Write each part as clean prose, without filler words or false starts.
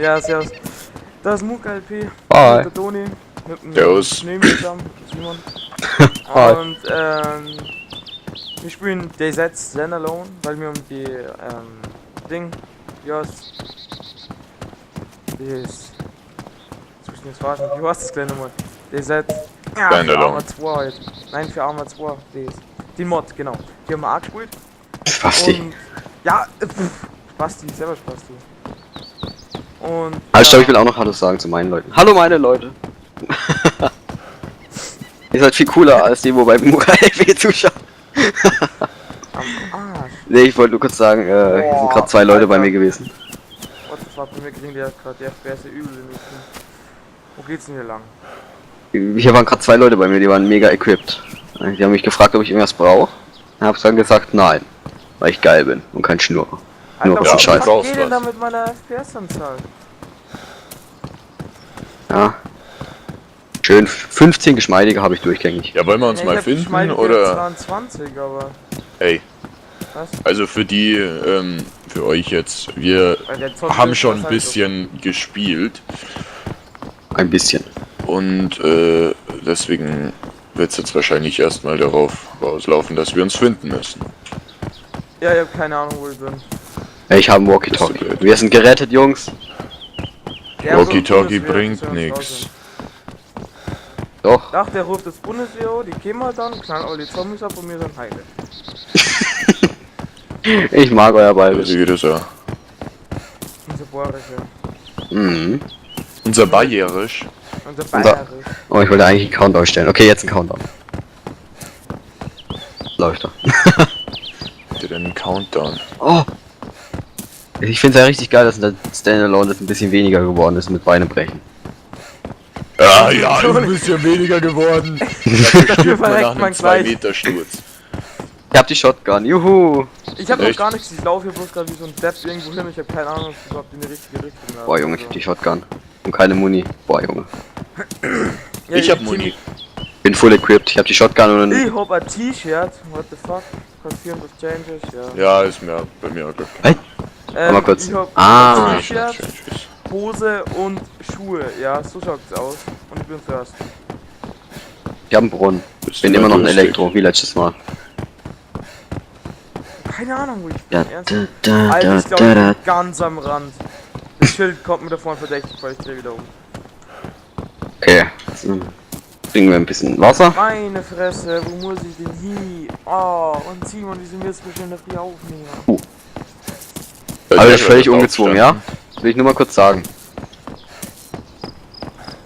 Ja, servus. Das ist Muka LP. Hi. Mit der Toni. Mit dem Servus. Schneemi zusammen. Simon. Hi. Und wir spielen DayZ Standalone, weil wir um die Ding, ja, das jetzt muss ich nicht verarschen, wie heißt das gleich nochmal? DayZ, ja, für Standalone. Arma 2 halt. Nein, für Arma 2, das. Die Mod, genau. Die haben wir auch gespielt. Spasti. Und, ja, pff, Spasti, selber Spasti. Und, Also, stopp, ja, ich will auch noch Hallo sagen zu meinen Leuten. Hallo meine Leute! Ihr seid viel cooler als die, wo bei Muka LP zuschauen. Am Arsch. Nee, ich wollte nur kurz sagen, hier sind gerade zwei Leute bei mir gewesen. What the fuck, bei mir kriegen die ja gerade die FPS übel in den. Wo geht's denn hier lang? Hier waren gerade zwei Leute bei mir, die waren mega equipped. Die haben mich gefragt, ob ich irgendwas brauche. Ich hab's dann gesagt, nein. Weil ich geil bin und kein Schnurrer. Nur Alter, was ein was Scheiß. brauchst geht denn was. da mit meiner FPS-Anzahl? Ja. Schön, 15 Geschmeidige habe ich durchgängig. Ja, wollen wir uns Ja, mal ich hab finden Geschmeidige oder? 22, aber. Ey, Was? also für die, für euch jetzt, wir Weil der Zombie haben ist schon ein halt bisschen gespielt Ein bisschen. und deswegen wird es jetzt wahrscheinlich erstmal darauf rauslaufen, dass wir uns finden müssen. so. Ja, ich hab keine Ahnung, wo ich bin. Ich habe einen Bist Walkie-Talkie. du blöd. Wir sind gerettet, Jungs. Der ruft Walkie-Talkie Bundeswehr, bringt dass wir uns nix. raus sind. Doch. Ach, der ruft das Bundeswehr, an, die kämen halt dann, knallen alle die Zombies ab und wir sind heile. Ich mag euer Also Bayerisch. geht es ja. Unser Bayerische. Mhm. Unser Bayerisch. Unser Bayerisch. Oh, ich wollte eigentlich einen Countdown stellen. Okay, jetzt ein Countdown. Läuft da. Habt ihr denn einen Countdown? Oh! Ich finde es ja richtig geil, dass in der Standalone das ein bisschen weniger geworden ist mit Beine brechen. Ah ja, ist ein bisschen weniger geworden. Dafür stirbt man verreckt nach man einem 2 gleich. Meter Sturz. Ich hab die Shotgun, juhu! Ich hab noch Echt? gar nichts, ich laufe hier bloß gerade wie so ein Depp irgendwo hin, ich hab keine Ahnung, ob ich überhaupt in die richtige Richtung laufe. Boah, Junge, ich hab die Shotgun. Und keine Muni. Boah, Junge. Ja, Ich hab Muni. Bin full equipped. Ich hab die Shotgun und. Ich hab ein T-Shirt, what the fuck? Confirmed with Changes, ja. Ja, ist mir bei mir auch Glück. Hey, mal kurz. Ich hab Ah. ein T-Shirt, Hose und Schuhe, ja, so schaut's aus. Und ich bin first. Ich hab einen Brunnen. Bist Bin du immer noch ein durstig? Elektro, wie letztes Mal. Keine Ahnung, wo ich bin. Da, Ernsthaft. da, da, Alter, ich da, glaube, ich da, bin ganz am Rand. Das Schild kommt mir da vorne verdächtig, weil ich drehe wieder um. Okay. So. Trinken wir ein bisschen Wasser. Meine Fresse, wo muss ich denn hin? Oh, und Simon, wie sind wir jetzt bestimmt auf die aufnehmen? Aber das ist völlig ungezwungen, ja? Das will ich nur mal kurz sagen.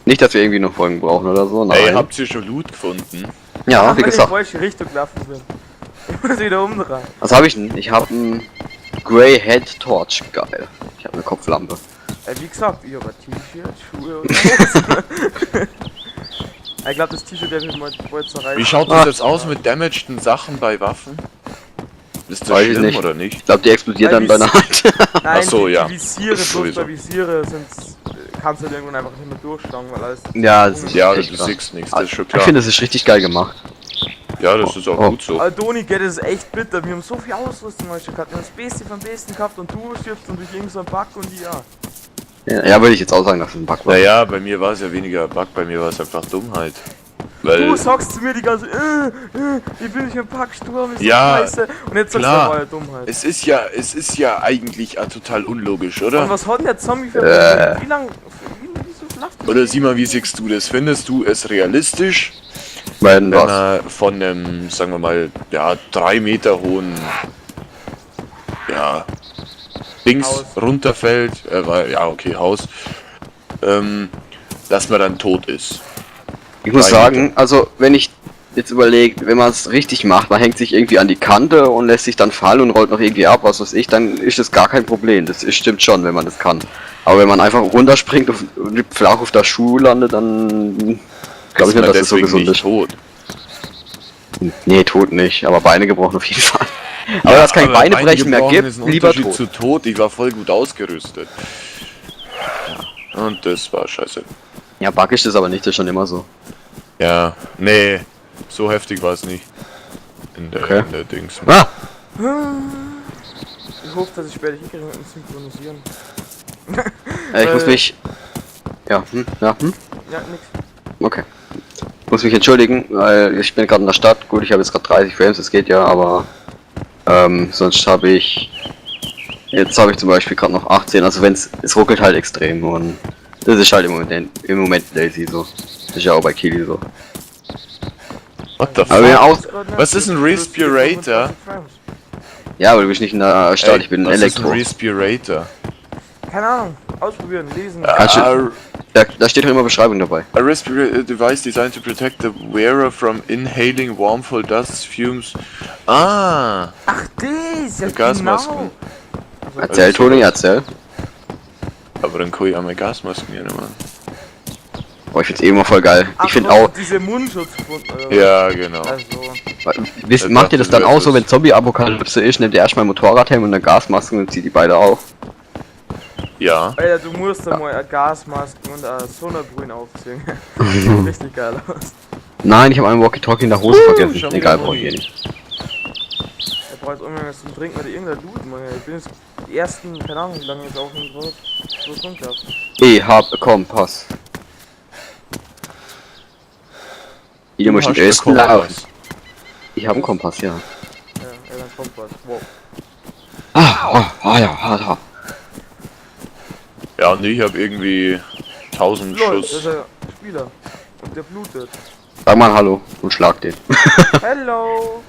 Nicht, dass wir irgendwie noch Folgen brauchen oder so, nein. Ey, habt ihr schon Loot gefunden? Ja, wie Weil gesagt. ich in falsche Richtung gelaufen bin. Ich muss wieder umdrehen. Was habe ich denn? Ich habe ein Grey Head Torch. Geil. Ich habe eine Kopflampe. Ey, wie gesagt, ich hab ein T-Shirt, Schuhe und Hose. Ich glaube, das T-Shirt werde ich mal bald zerreißen. Wie schaut das jetzt aus mit damageden Sachen bei Waffen? Ist das Weiß ich schlimm nicht. oder nicht? Ich glaube, die explodiert Weil dann bei der Hand. Nein, Ach so, die, ja. die Visiere, bloß Sowieso. bei Visiere sind, kannst du halt irgendwann einfach nicht mehr durchschlagen, weil alles. Ja, das ist Ja, echt du krass. siehst nichts, das ist schon Ich klar. finde, das ist richtig geil gemacht. Ja, das ist auch Oh. gut so. Aldoni, geht es ist echt bitter. Wir haben so viel Ausrüstung heute gehabt. Wir haben das Beste vom Besten gehabt und du stirbst und durch irgendeinen so einen Bug und die ja. Ja, ja, würde ich jetzt auch sagen, dass es ein Bug war. Naja, bei mir war es ja weniger Bug, bei mir war es einfach Dummheit. Weil, Du sagst zu mir die ganze ich bin nicht im Bug gestorben, ist so Ja, scheiße. Und jetzt sagst du, klar. war ja Dummheit. es ist ja eigentlich auch total unlogisch, Und oder? was hat denn der Zombie für Wie lang? Wieso lacht der? Oder Simon, wie siehst du das? Findest du es realistisch, Wenn wenn was? er von einem, sagen wir mal, ja, 3 Meter hohen, ja, Dings Haus. runterfällt, ja, okay, Haus, dass man dann tot ist. Ich muss 3 sagen, also wenn ich jetzt überlege, wenn man es richtig macht, man hängt sich irgendwie an die Kante und lässt sich dann fallen und rollt noch irgendwie ab, was weiß ich, dann ist das gar kein Problem. Das ist, stimmt schon, wenn man das kann. Aber wenn man einfach runterspringt und flach auf der Schuh landet, dann glaube ich Ist nicht, man dass das so deswegen gesund nicht ist. tot. Nee, tot nicht, aber Beine gebrochen auf jeden Fall. Aber dass es kein Aber Beinebrechen mehr gebrochen gibt, ist ein lieber Unterschied tot. zu tot. Ich war voll gut ausgerüstet. Und das war scheiße. Ja, Bug ist das aber nicht, das ist schon immer so. Ja, nee, so heftig war es nicht. In der, Okay. in der Dings. Ah! Ich hoffe, dass ich später hinkriege mit dem Synchronisieren. Ich muss mich. Ja, ja, Ja, nix. Okay. Ich muss mich entschuldigen, weil ich bin gerade in der Stadt. Gut, ich habe jetzt gerade 30 Frames, das geht ja, aber sonst habe ich. Jetzt habe ich zum Beispiel gerade noch 18, also wenn's. Es ruckelt halt extrem und das ist halt im Moment DayZ so. Das ist ja auch bei Kili so. What the Aber wir fuck? auch. Was ist ein Respirator? Ja, aber du bist nicht in der Stadt, Ey, ich bin ein was ist ein Elektro. Respirator? Keine Ahnung. Ausprobieren, lesen. Kannst du- A, Da steht doch immer Beschreibung dabei. a respirator device designed to protect the wearer from inhaling harmful dust fumes. Ah, Ach, das! Ja, Gasmasken. genau. Erzähl, Toni, erzähl. Aber dann kann ich auch meine Gasmasken ja nicht mehr. Boah, ich find's eh immer voll geil. Ach, Ich find du hast auch. Diese Mundschutz gefunden, oder was? Ja, genau. Also, Wisst, Ich macht ihr das dann dachte, auch so, das wenn Zombie-Apokalypse ist, nehmt ihr erstmal ein Motorradhelm und eine Gasmaske und zieht die beide auf? Ja. Alter, du musst da mal eine Gasmaske und eine Sonnenbrille aufziehen. Sieht richtig geil aus. Nein, ich habe einen Walkie-Talkie in der Hose vergessen. Schon Egal, wieder brauche ich eh Muni. nicht. Er braucht jetzt unbedingt was zum Trinken oder irgendein Loot, Mann. Ich bin jetzt die ersten, keine Ahnung, wie lange jetzt auch nicht drauf. So rumgelaufen. Ich hab Kompass. Hier muss ich Hast den du ersten laufen. Kompass? Ich habe einen Kompass, ja. Ja, ja, dann kommt was. Wow. Ah, ah, ah ja, ah, ah. Ja, und ich habe irgendwie 1000 Lol, das ist Schuss. ein Spieler. Und der blutet. Sag mal Hallo und schlag den. Hello!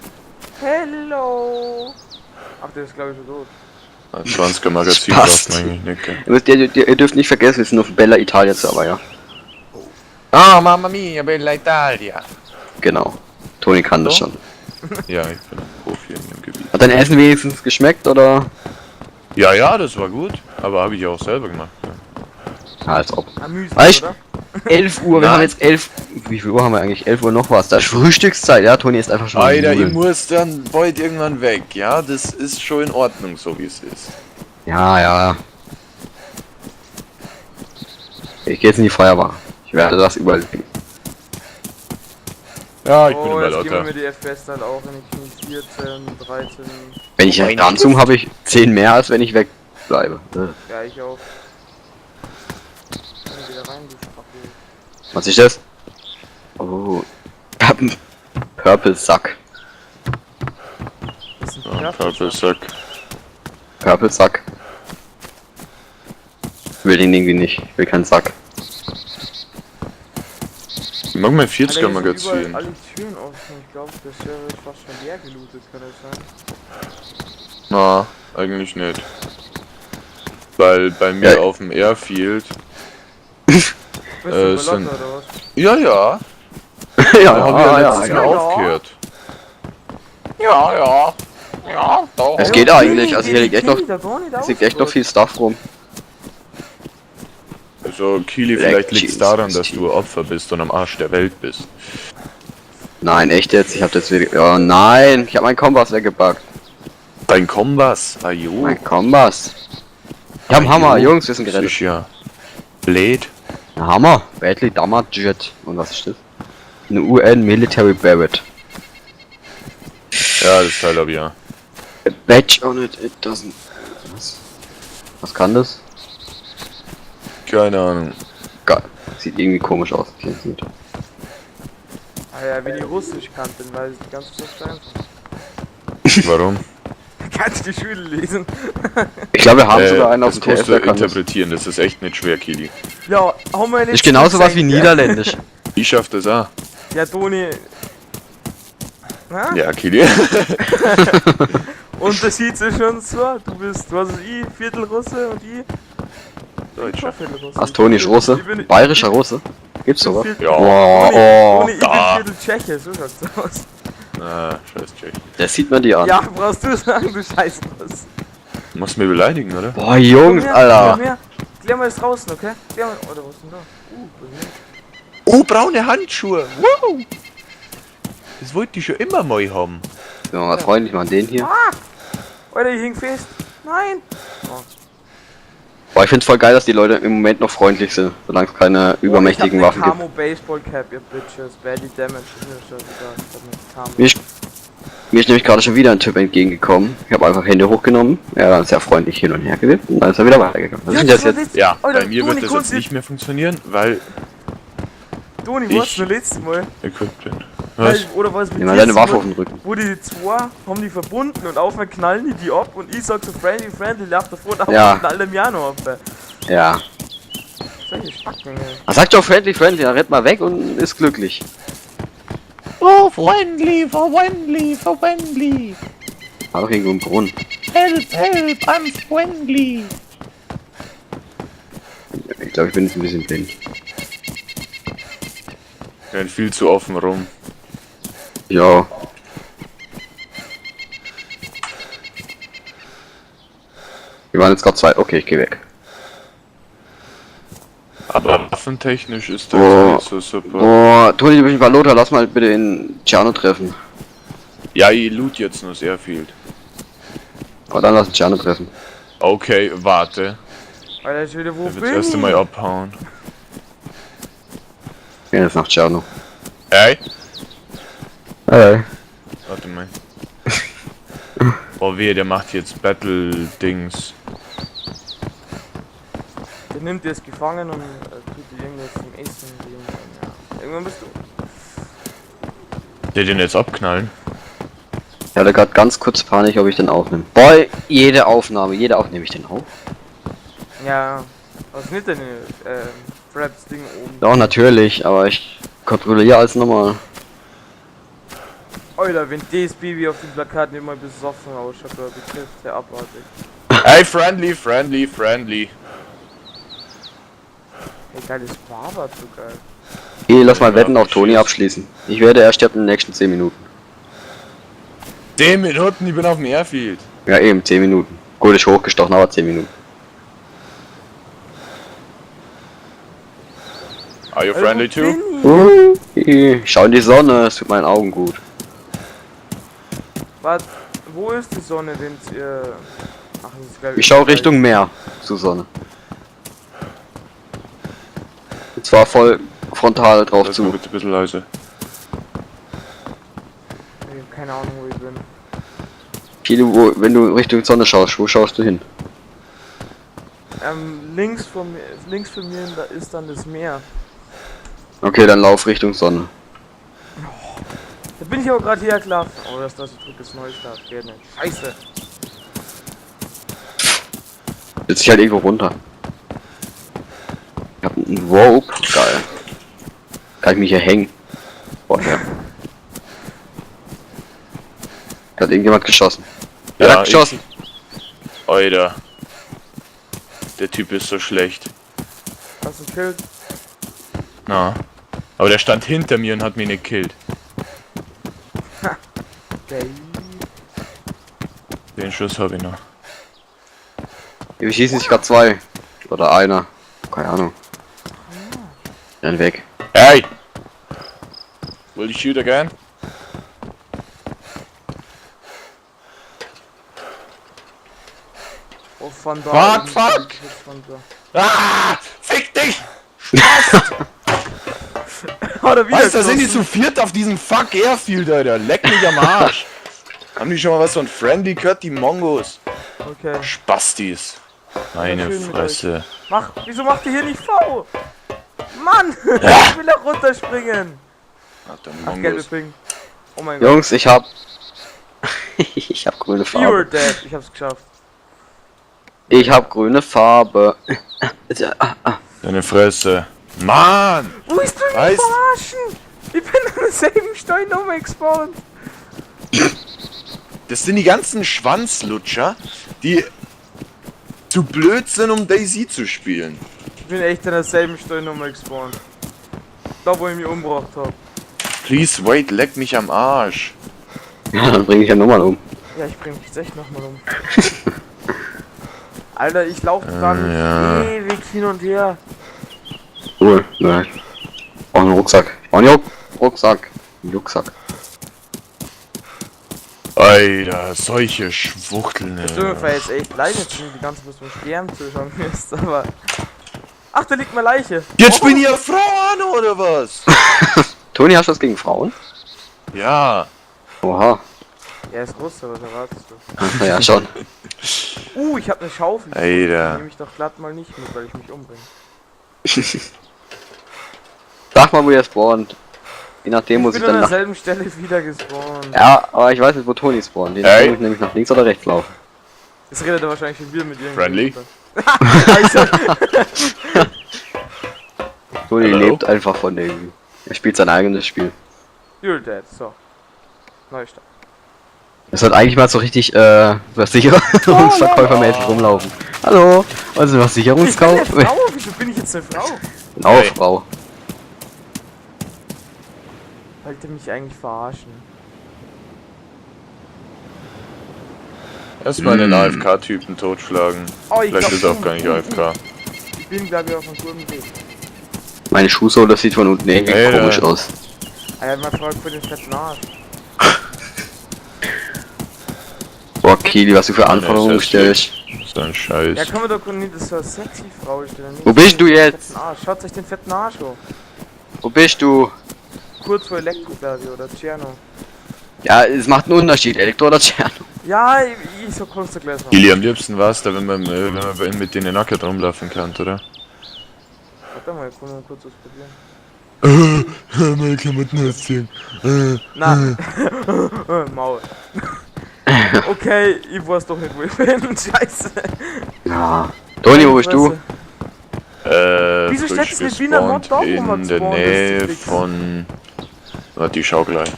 Hello! Ach, der ist, glaube ich, schon tot. 20er Magazin Passt. braucht man eigentlich nicht, gell? Ihr dürft nicht vergessen, wir sind auf Bella Italia Server, ja. Ah, Mamma mia, Bella Italia. Genau. Toni kann das So? schon. Ja, ich bin ein Profi in dem Gebiet. Hat dein Essen wenigstens geschmeckt, oder? Ja, ja, das war gut. Aber habe ich auch selber gemacht. Ja, als ob. Amüsant, Weißt- oder? 11 Uhr, wir Nein. haben jetzt 11. Wie viel Uhr haben wir eigentlich? 11 Uhr noch was. Da ist Frühstückszeit, ja? Toni ist einfach schon. am Alter, ich Nudeln. muss dann bald irgendwann weg, ja? Das ist schon in Ordnung, so wie es ist. Ja, ja. Ich gehe jetzt in die Feuerwache. Ich werde das überleben. Ja, ich bin Oh, immer jetzt gehen wir lauter. mir die FPS dann auch in die Knie. 14, 13. Wenn ich Mein ranzoome, habe ich 10 mehr, als wenn ich wegbleibe. Ja, ich auch. Komm wieder rein, du Spacko. Was ist das? Oh. Ich hab einen Purple Sack. Das ist ein Ja, Purple Purple Sack. Purple Sack. Ich will den irgendwie nicht. Ich will keinen Sack. Ich mag mein Alter, 40er hier sind Magazin. überall alle Türen offen. Ich glaube, der Server ist fast schon leer gelootet, kann das sein? Na, eigentlich nicht. Weil bei mir Ja. auf dem Airfield. Bist du bei sind- Lotte oder was? Ja, ja. Ja, Da hab ich ja letztes ja, Mal ja. aufgehört. Ja, ja. Ja, doch. Es geht eigentlich, also hier liegt echt noch, Da gar nicht es liegt echt noch viel Stuff rum. Also, Kili, Black vielleicht liegt's Jeans daran, dass Team. du Opfer bist und am Arsch der Welt bist. Nein, echt jetzt? Ich hab das wieder. Oh nein, ich hab meinen Kompass weggebackt. Dein Kompass, ajo. Mein Kompass. Ich hab einen Hammer, Ajo. Jungs, wir sind Das gerettet. ist ja blöd. Ein Hammer. Badly Damaged. Und was ist das? Eine UN Military Barrett. Ja, das Teil hab ich ja. A badge on it, it doesn't. Was? Was kann das? Keine Ahnung. Geil. Sieht irgendwie komisch aus. Ich kenn's nicht. Ah ja, wenn ich Russisch kann, dann weiß ich die ganze Zeit einfach. Warum? Kannst die Schule lesen? Ich glaube, wir haben sogar einen auf das dem TF, musst du der kann das. interpretieren, das ist echt nicht schwer, Kili. Ja, haben wir Ist genauso was wie gesehen, gell? Niederländisch. Ich schaff das auch. Ja, Toni. Na? Ja, Kili. Unterschied zwischen uns zwei. Du bist, was ist ich, Viertelrusse und ich. Deutscher. Viertelrusse. Was, Toni ist Russe? Ich bin- Bayerischer Russe? Gibt's Ich bin sowas? Viertel- Ja. Boah, Toni, oh, Toni, ich da. bin Viertel Tscheche, so schaut's aus. Ah, scheiß Tschech. Das sieht man dir an. Ja, brauchst du sagen, du Scheißruss. Musst mir beleidigen, oder? Boah, Jungs, Komm her, Alter. Komm her. Klär mal das draußen, okay? Klär mal. Oder was ist denn da? Was ist denn Oh, braune Handschuhe. Wow. Das wollte ich schon immer mal haben. Sind wir mal freundlich, machen den hier. da? Ah! Alter, ich hing fest. Nein! Boah, ich find's voll geil, dass die Leute im Moment noch freundlich sind, solange es keine übermächtigen oh, ich hab Waffen gibt. Camo Baseball Cap, ihr Bitches. Badly damaged. Ist mir scheißegal. Ich hab eine Camo. Mir ist, Mir ist nämlich gerade schon wieder ein Typ entgegengekommen. Ich habe einfach Hände hochgenommen. Er hat dann sehr freundlich hin und her gewippt und dann ist er wieder weitergegangen. Was ist denn das war jetzt? Ja, Alter, bei mir Toni, wird das kurz jetzt nicht mehr funktionieren, weil Toni, Ich- warst du letztes Mal? equipped bin. Was? Oder was mit Nimm mal dir deine Waffe so, auf den Rücken. Wo die zwei haben die verbunden und auf einmal knallen die die ab und ich sag so friendly, friendly, lauf davor und auf Ja. einmal knallt er mir auch noch ab. Ja. Solche Spacken, ey. Er sagt doch friendly, friendly, dann rennt mal weg und ist glücklich. Oh, friendly, friendly, friendly. War doch irgendwo im Brunnen. Help, help, I'm friendly. Ich glaube, ich bin jetzt ein bisschen blind. Ich renn viel zu offen rum. Ja. Wir waren jetzt gerade zwei. Okay, ich gehe weg. Aber waffentechnisch ist das Oh. nicht so super. Boah, Toni, du bist ein Balota, lass mal bitte in Ciano treffen. Ja, ich loot jetzt nur sehr viel. Aber dann lass uns Ciano treffen. Okay, warte. Alter, ich wieder, wo Ich bin will das erste ich? Mal abhauen. Wir gehen jetzt nach Ciano. Ey! Hey. Warte mal. Boah, wehe, der macht jetzt Battle-Dings. Der nimmt die jetzt gefangen und tut die irgendwas zum Essen geben. Und ja. Irgendwann bist du. Der den jetzt abknallen? Ich hatte gerade ganz kurz Panik, ob ich den aufnehme. Boy, jede Aufnahme, jede Aufnahme. Nehme ich den auf? Ja. Was ist nicht deine Fraps-Ding oben? Doch, natürlich, aber ich kontrolliere alles nochmal. Alter, wenn das Baby auf dem Plakat nicht mal besoffen ausschaut, da betrifft der abartig. Ey, friendly, friendly, friendly. Ey, geiles Barber zu geil. Okay, lass mal Ja, Wetten auf Toni schieß. abschließen. Ich werde, er stirbt in den nächsten 10 Minuten. 10 Minuten, ich bin auf dem Airfield. Ja, eben, 10 Minuten. Gut, ist hochgestochen, aber 10 Minuten. Are you Alter, friendly wo too? bin ich? Ich schau in die Sonne, es tut meinen Augen gut. Warte, wo ist die Sonne, wenn ihr. Ach, das ist geil. Ich schaue Richtung Meer zur Sonne. Und zwar voll frontal drauf Lass mal zu. bitte ein bisschen leise. Ich hab keine Ahnung, wo ich bin. Viele, wo, wenn du Richtung Sonne schaust, wo schaust du hin? Links von mir, da ist dann das Meer. Okay, dann lauf Richtung Sonne. Da bin ich aber gerade hergelaufen. Oh, das ist das drückt das Neustart. Geht nicht. Scheiße. Setz dich halt irgendwo runter. Ich hab einen Rope. Geil. Kann ich mich hier hängen? Boah, ja. Hat irgendjemand geschossen? Wer Ja, hat geschossen? Ich, Alter. Der Typ ist so schlecht. Hast du gekillt? Na. Aber der stand hinter mir und hat mich nicht gekillt. Geil. Den Schuss habe ich noch. Wir schießen sich gerade zwei. Oder einer. Keine Ahnung. Dann weg. Hey! Will you shoot again? Oh, von da. Fuck, oben. fuck! Jetzt von da. Ah! Fick dich! Hat er wieder Weißt du, da sind die geschossen. zu viert auf diesem fuck Airfield, Alter. Leck mich am Arsch. Haben die schon mal was von Friendly gehört, die Mongos? Okay. Spastis. Meine schön mit Fresse. Mach, wieso macht ihr hier nicht V? Mann! Ich will da runterspringen! Ach, der Ach, gelbe Mongos. Ping. Oh mein Gott. Jungs, ich hab. Ich hab grüne You're Farbe. dead. Ich hab's geschafft. Ich hab grüne Farbe. Deine Fresse. Mann! Wo ist du mich Weißt- verarschen? Ich bin an derselben Stein nochmal gespawnt. Das sind die ganzen Schwanzlutscher, die zu blöd sind, um Daisy zu spielen. Ich bin echt an derselben Stelle nochmal gespawnt. Da, wo ich mich umgebracht hab. Please wait, leck mich am Arsch. Ja, dann bring ich ja nochmal um. Ja, ich bring mich jetzt echt nochmal um. Alter, ich laufe dann ja. ewig hin und her. Cool. Ne. Ich brauch einen Rucksack. Ich brauch einen Rucksack. Einen Rucksack. Alter, solche Schwuchteln. Es tut mir jetzt echt leid, jetzt die ganze Zeit zum Sterben zuschauen müsst, aber. Ach, da liegt meine Leiche. Jetzt bin ich ja Frau an, oder was? Toni, hast du was gegen Frauen? Ja. Oha. Er ist Russe, was erwartest du? Ja, schon. Ich hab eine Schaufel. Alter. Nehme ich doch glatt mal nicht mit, weil ich mich umbringe. Sag mal, wo ihr spawnt. Je nachdem muss Ich ich bin dann an nach. derselben Stelle wieder gespawnt. Ja, aber ich weiß nicht, wo Toni spawnt. Je Hey. nachdem muss ich nämlich nach links oder rechts laufen. Jetzt redet er wahrscheinlich schon wieder mit irgendjemandem. Friendly? Also, Toni Hallo? lebt einfach von dem. Er spielt sein eigenes Spiel. You're dead, so. Neustart. Es sollte eigentlich mal so richtig, Versicherungsverkäufermäßig rumlaufen. Hallo, wollen Sie Ich bin eine Versicherungskauf? Frau, wieso bin ich jetzt eine Frau? Genau, Frau. Wollt ihr mich eigentlich verarschen? Erstmal den AFK-Typen totschlagen. Oh, ich Vielleicht glaub, ist er auch gar nicht AFK. Ich bin, glaube ich, auf einem guten Weg. Meine Schuhsohle sieht von unten irgendwie Alter. komisch aus. Alter, mein Freund für den fetten Arsch. Boah, Kili, was du für Anforderungen das ist stellst. So ein Scheiß. Ja, können wir doch nicht so eine sexy Frau stellen. Wo bist du jetzt? Fetten Arsch. Schaut euch den fetten Arsch an. Wo bist du? Kurz vor Elektro, glaube ich, oder Tscherno. Ja, es macht einen Unterschied, Elektro oder Tscherno. Ja, ich so kurz zu gleich noch. Gilly, am liebsten war's da, wenn man, mit denen nackert rumlaufen kann, oder? Warte mal, können wir kurz was probieren. Meine Klamotten ausziehen. Na, Maul. Okay, ich weiß doch nicht, wo ich bin. Scheiße. Ja. Toni, wo bist du? Wieso Frisch steht es nicht Wiener Mod gespawnt da, wo man in der gespawnt ist, Nähe die Flicks? von... Warte, ich schau gleich.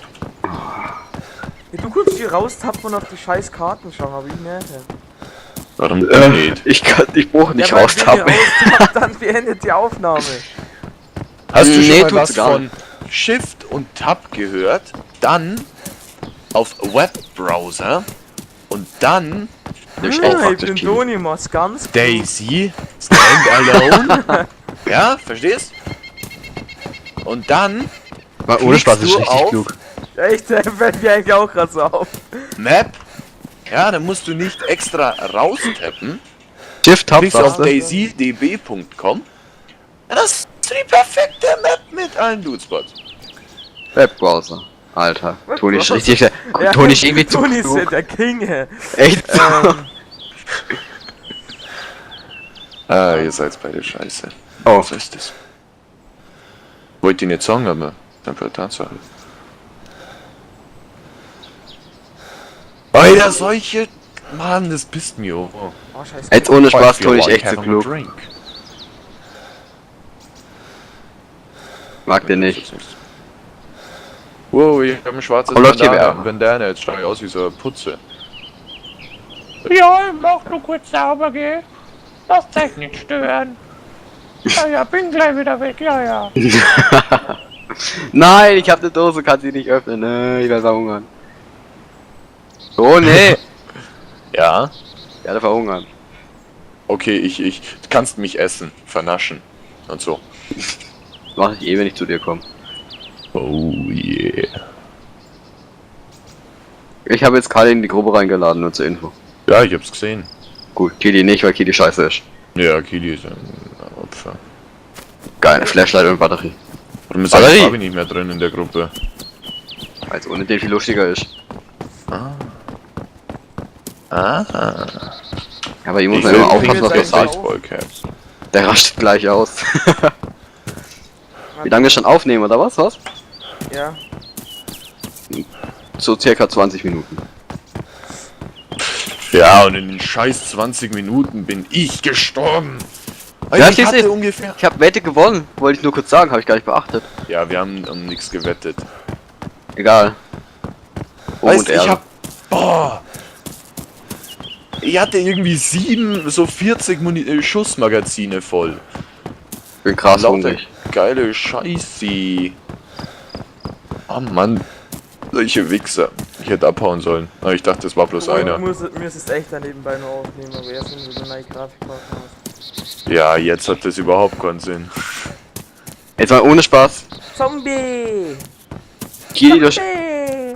Ja, du kannst hier raustappen und auf die scheiß Karten schauen, aber ich nicht. Warum denn nicht? Ich brauche nicht ja, weil raustappen. Wenn ihr raustappt, dann beendet die Aufnahme. Hast du schon Nee, mal tut's was gar von Shift und Tab gehört? Dann auf Webbrowser und dann Das ist Ah, echt ich praktisch, bin Kili. Toni, mach's ganz gut. Daisy Stand Alone. Ja, verstehst? Und dann Mal ohne Spaß, klickst ist du richtig auf klug. Echt, fällt mir eigentlich auch gerade so auf. Map. Ja, dann musst du nicht extra raustappen. Shift Tab, Klickst auf sagst du? daisydb.com. Ja, das ist die perfekte Map mit allen Dudespots. Webbrowser. Alter, Toni ist richtig. Ja, Toni ist irgendwie zu Toni ist ja klug. der King, ey. Echt so. Ah, ihr seid beide scheiße. Oh. Was ist das? Wollte ich nicht sagen, aber einfach Tatsache. Alter, solche... Mann, das pisst mir auf. Oh, scheiße. Jetzt ohne Spaß, I feel Toni ist like echt zu having a klug. drink. Mag den nicht. Wow, ich hab ein schwarzes Oh, Leute, Bandana. wer- Bandana, jetzt schau ich aus wie so eine Putze. Ja, ich mach nur kurz sauber, gell? Lasst euch nicht stören. Ja, ja, bin gleich wieder weg, ja, ja. Nein, ich hab eine Dose, kann sie nicht öffnen. Nee, ich werde verhungern. Oh nee, Ja? ich werde verhungern. Okay, ich... Du kannst mich essen, vernaschen und so. Mach ich eh, wenn ich zu dir komme. Oh yeah. Ich habe jetzt Kali in die Gruppe reingeladen, nur zur Info. Ja, ich hab's gesehen. Gut, Kili nicht, weil Kili scheiße ist. Ja, Kili ist ein Opfer. Geile Flashlight und Batterie. Warum ist Batterie. eigentlich Fabi nicht mehr drin in der Gruppe? Weil es ohne den viel lustiger ist. Ah. Aber hier muss Ich man will immer aufpassen, was jetzt man sagt. Baseball Caps. Der rastet gleich aus. Wie lange wir schon aufnehmen, oder was? Was? Ja. So circa 20 Minuten. Ja, und in den scheiß 20 Minuten bin ich gestorben. Alter, Ja, ich hatte ich- ungefähr. Ich habe Wette gewonnen, wollte ich nur kurz sagen, habe ich gar nicht beachtet. Ja, wir haben um nichts gewettet. Egal. Oben Weißt und du, ich Erde. hab. Boah! Ich hatte irgendwie 7, so 40 Schussmagazine voll. Bin krass Lauter hungrig. geile Scheiße. Oh Mann. Solche Wichser. Ich hätte abhauen sollen. Aber ich dachte, es war bloß einer. Mir ist es echt da nebenbei nur aufnehmen, aber erst wenn du so eine neue Grafikkarte hast. Ja, jetzt hat das überhaupt keinen Sinn. Jetzt mal ohne Spaß. Zombie! Kili durch, Zombie!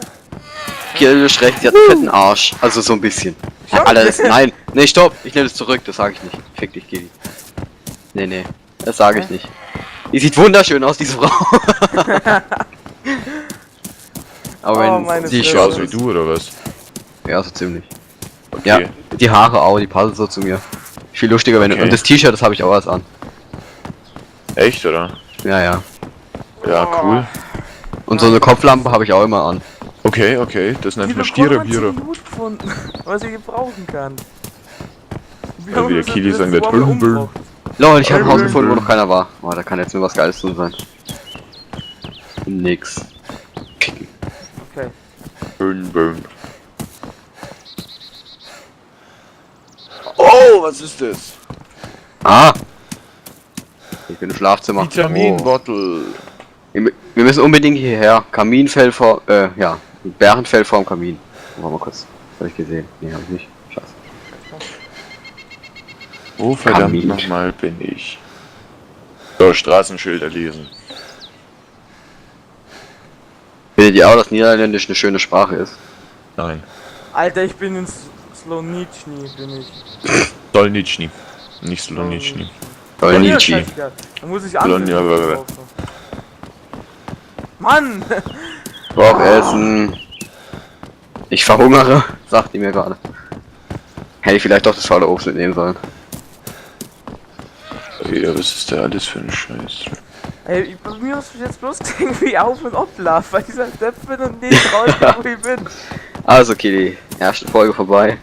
Kili durch rechts, die hat einen fetten Arsch. Also so ein bisschen. Alter, das, nein. Nee, stopp. Ich nehme das zurück, das sage ich nicht. Fick dich, Kili. Nee, nee. Das sage ich nicht. Die sieht wunderschön aus, diese Frau. Aber Oh, wenn meine sie Fresse. Schau aus schon. wie du, oder was? Ja, so ziemlich. Okay. Ja, die Haare auch, die passen so zu mir. Viel lustiger, wenn du. Okay. Und das T-Shirt, das habe ich auch was an. Echt, oder? Ja, ja. Ja, cool. Und so eine Kopflampe habe ich auch immer an. Okay, okay, das nennt Die man bekommt man Stiere-Biere. zum Loot gefunden, was ich gebrauchen kann. Wir Ja, haben wie der uns Kili das sagen wird, Wort Hüllen, Büllen. umgebracht. Lol, ich habe ein Haus gefunden, wo noch keiner war. Oh, da kann jetzt nur was Geiles drin sein. Nix. Kicken. Okay. Böhn, böhn. Oh, was ist das? Ah! Ich bin im Schlafzimmer. Oh. Vitaminbottle. Wir müssen unbedingt hierher. Kaminfell vor, ja. Bärenfell vorm Kamin. Warte mal kurz. Hab ich gesehen? Nee, hab ich nicht. Scheiße. Wo verdammt Kamin. nochmal bin ich? So, Straßenschilder lesen. Findet ihr auch, dass Niederländisch eine schöne Sprache ist? Nein. Alter, ich bin in Slonitschny, bin ich. Dolnitschny. Nicht Slonitschny. Ja, Dolnici. scheißegal. Da muss ich andere Slon- ja, ja, ja. kaufen. Mann! Brauch Essen. Ich verhungere, sagt die mir gerade. Hätte ich vielleicht doch das faule Obst mitnehmen sollen. Okay, was ist da alles für ein Scheiß? Ey, bei mir muss ich jetzt bloß irgendwie auf und ablaufen, weil ich so ein Depp bin und nicht rauskomme, wo ich bin. Also, okay, die erste Folge vorbei.